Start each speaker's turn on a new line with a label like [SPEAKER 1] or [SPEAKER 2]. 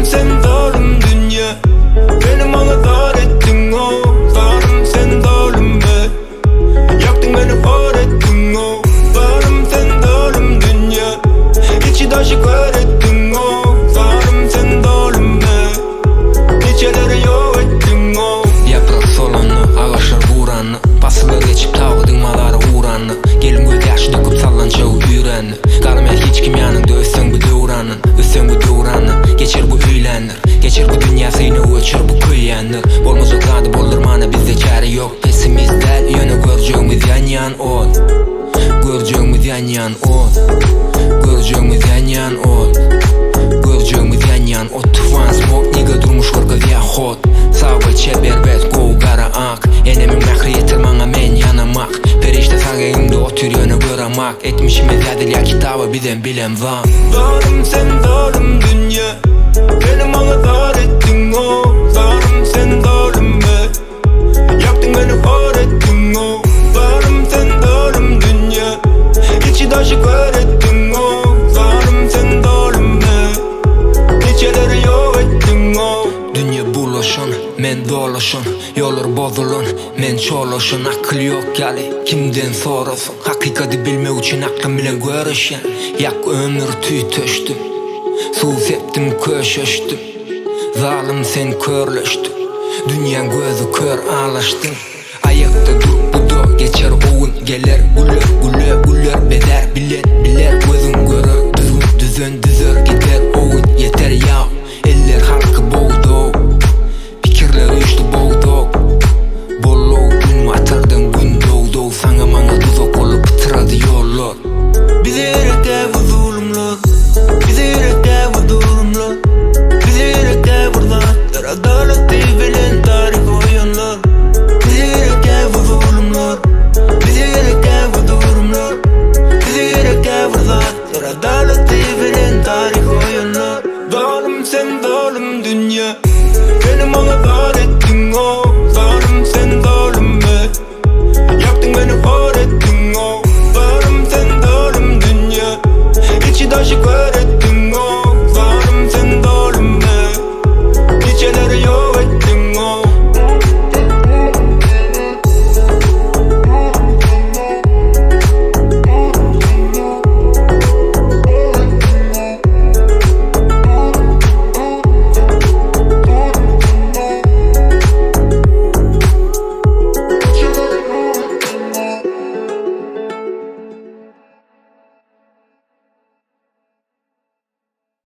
[SPEAKER 1] sen zalym dünýe Meni maňa zar etdiň oh Zalym sen zalym ey Ýakdyň meni hor etdiň oh Zalym sen zalym dünýe Içi daşy kör etdiň oh Zalym sen zalym ey Niçeleri ýok etdiň oh
[SPEAKER 2] Ýaprak solanda, agaçlar guranda, Pasyllar geçip tabydyň mazara uranda, Gelin göz ýaşy döküp sallançagy üýrende, Galmaýar hiç kim ýanyňda ötseň bu döwrandan, Ötseň bu döwrandan, Geçer bu öýlänler, Geçer bu dünýä synag öçer bu köýýänler, Bolmajak zady boldurmana bizde çäre ýok, Pessimist däl, ýöne görjegimiz ýanýan ot, Görjegimiz ýanýan ot, Görjegimiz ýanýan ot, Görjegimiz ýanýan ot, One smoke nigga durmuş görkezýär hot, Sag we çep erbet gowy gara ak, Enemiň mähri ýeter maňa men ýanamak, Perişde sag egimde otyr ýöne göremak, Etmişimiz ýazylýar kitaba bizem bilemzok.
[SPEAKER 1] Zalym sen zalym dünýe Meni maňa zar etdiň oh Zalym sen zalym ey Ýakdyň meni hor etdiň oh Zalym sen zalym dünýe Içi daşy kör etdiň oh Zalym sen zalym ey Niçeleri ýok etdiň oh
[SPEAKER 2] Dünýe bulaşan, men dolaşan, Ýollar bozulan, men çolaşan Akyl ýok ýaly, kimden sorasyn Hakykaty bilmek üçin aklym bilen göreşýän Ýak ömür tüýteşdim, Suw sepdim köşeşdim Zalym sen körleşdiň, Dünýäň gözi kör alaşdyň Aýakda dur bu-da geçer o gün geler Güler güle güler bezär bilen biler Gözüň görer düzgün düzen düzer gider O gün ýeter ýa eller halky bogdow Pikirler üýşdi bogdak Bollow günbatardan gün dogdow Saňa maňa duzak bolup pytrady ýollar.
[SPEAKER 1] Bize gerek däl bu zulumlar Bize gerek däl bu durumlar Bize gerek däl bir zatlar Adalat diýip bilen taryh goýanlar Bize gerek däl bu zulumlar Bize gerek däl bu durumlar Bize gerek däl bir zatlar Adalat diýip bilen.